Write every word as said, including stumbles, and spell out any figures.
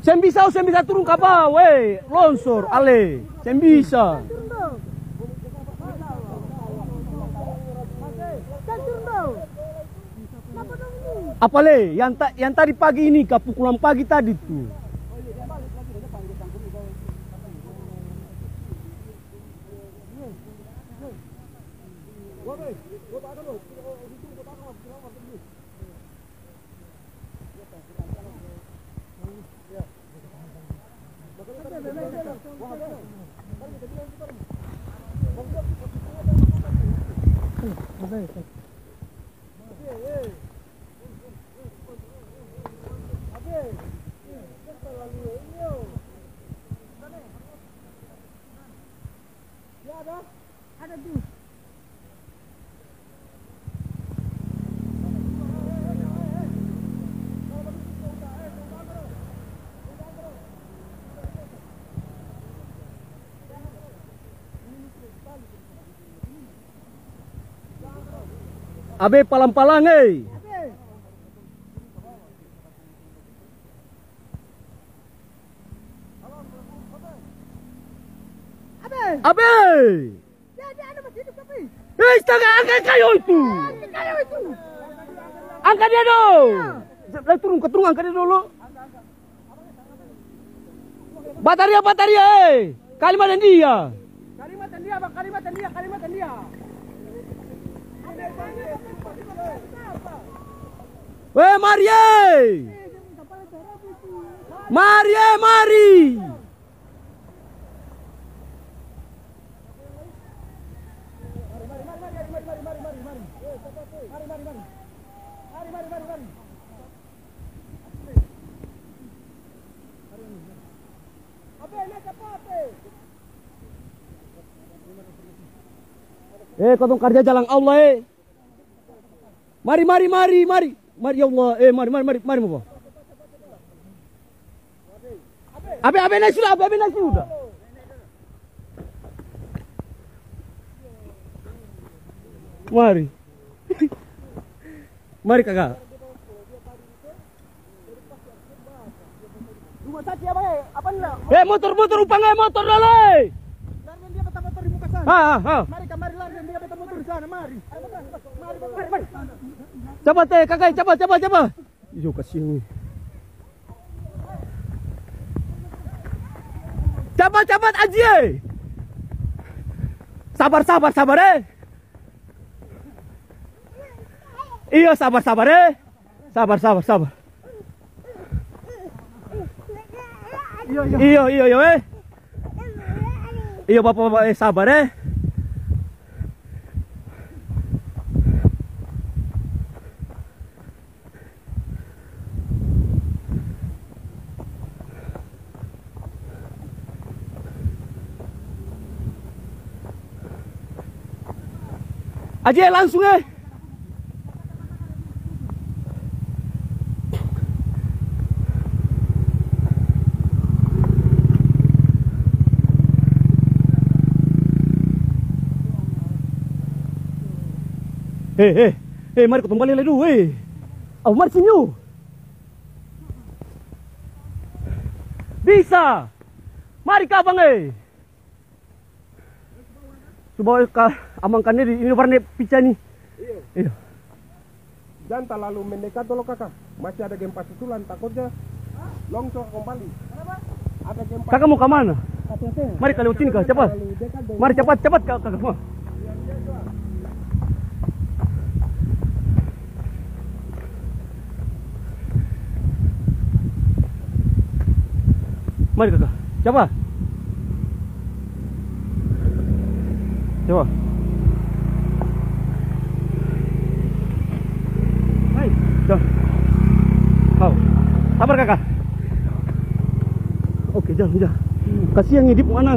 Seng bisa, oh, seng bisa turun ka bawa, weh, longsor, ale, seng bisa. Apa le, yang ta-, yang tadi pagi ini, ka pukul enam pagi tadi tu. Abe palang-palang e. Abe! Abe! Dia, dia ada masih hidup, tapi. Eh, astaga, angka kayu itu. Angka kayu itu. Angka dia dong. Lai turun, ka turun, angka dia dolo. Bataria, bataria, eh. Kalima deng dia. Kalima deng dia, Bang. Kalima deng dia, kalima deng dia. Weh, mari, eh. Mari, eh, mari. Eh, katong karja jalang Allah, eh. Mari, mari, mari, mari. Mari, ya Allah. Eh, mari, mari, mari, mari, Bapak. Abe, abe nae suda, abe, abe nae suda. Mari. Mari, kaka. Rumah sakit apa, eh? Apa ni, nak? Eh, motor, motor, upang, eh, motor dolo, eh. Lari deng dia beta motor di muka sana. Ah, ah, ah. Mari, kamari, lari deng dia beta motor di sana, mari. Mari, mari, mari. Capat, eh, kaka, capat, capat, capat. Iyo, kasiang, eh. Capat, capat, Aji, eh. Sabar, sabar, sabar, eh. Iyo, sabar, sabar, eh. Sabar, sabar, sabar. Iyo, iyo, iyo, eh. Iyo, bapa, bapa, eh, sabar, eh. Aji, eh, langsung, eh. Eh, eh, eh, mari katong bale lai dulu, eh. Au, mari sini, oh. Bisa. Mari, kabang, eh. Su bawa ka amang Kanedi, ini barang dia pica ni. Iyo. Iyo. Jang talalu mendekat dolo, kaka. Masih ada gempa susulan, takutnya longsor kembali. Ada gempa. Kaka mo kamana? Mari ka lewat sini, ka. Capat. Mari, capat, capat, ka, kaka. Mari, kaka. Coba. Coba. Hai. Jang. Hau. Sabar, kaka. Oke, jang, jang. Kasiang ini, mana?